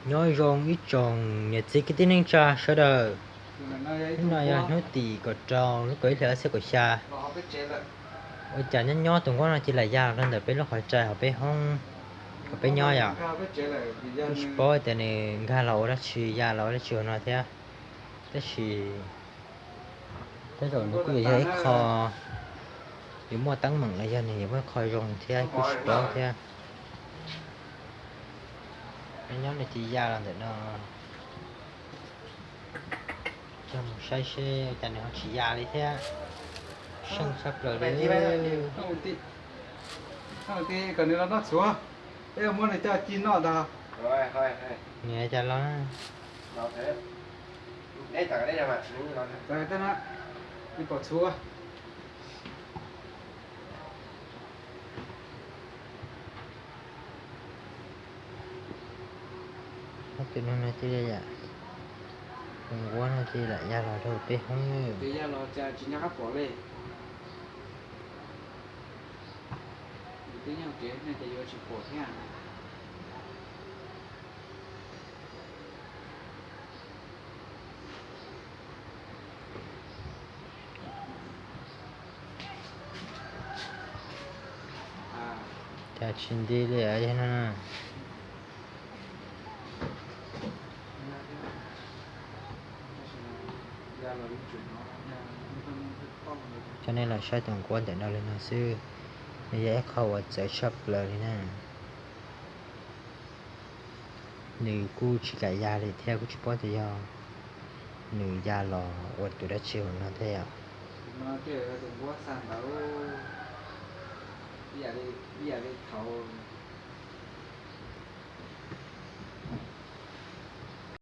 Nyob zoo ib tsoom niam txiv kwv tij neej tsa sawv daws. Hnub no yog hnub tim kaum rau lub kaum ib hlis ob txhiab kaum xya. Ua cas nyob nyob tus nquab no cia li ya los rau ntawm peb lub qhov rai hauv peb hoob, hauv peb nyob yom. Kuj tsis paub tias nws nkag los ua dab tsi, ya los ua dab tsi hauv no thiab. Tab sis tej zaum nws kuj yuav yog ib qho yuav muaj teeb meem los yog nws yuav muaj ib qho zoo thiab kuj tsis paub thiab. Nyob nyob nws cia li ya los ntawm no. Coj mus saib seb ua cas nws ho tsis ya li thiab. Seej tshaj plaws li. Kom nws los noj txhuv, peb muab nws coj ci noj ntag. Nws cas los? Pom txhuv. Ob tug no no cia li ya, tus nquab no cia li lam ya los rau peb hoob. Ces ya los cas tsis nco qab pom li. Yus twb nyob kev nej ces yuav tsis pom thiab. Cas tsis nti li no. Coj nej los saib tus nquab ntawm no li no xwb. Nws yog ib qho uas txawv tshaj plaws li na. Nws kuj tsis kam ya li thiab, kuj tsis paub tias yog nws ya los ua tus dab tsi hauv no thiab yom. Tus nquab xa ntawv ib yam li thaum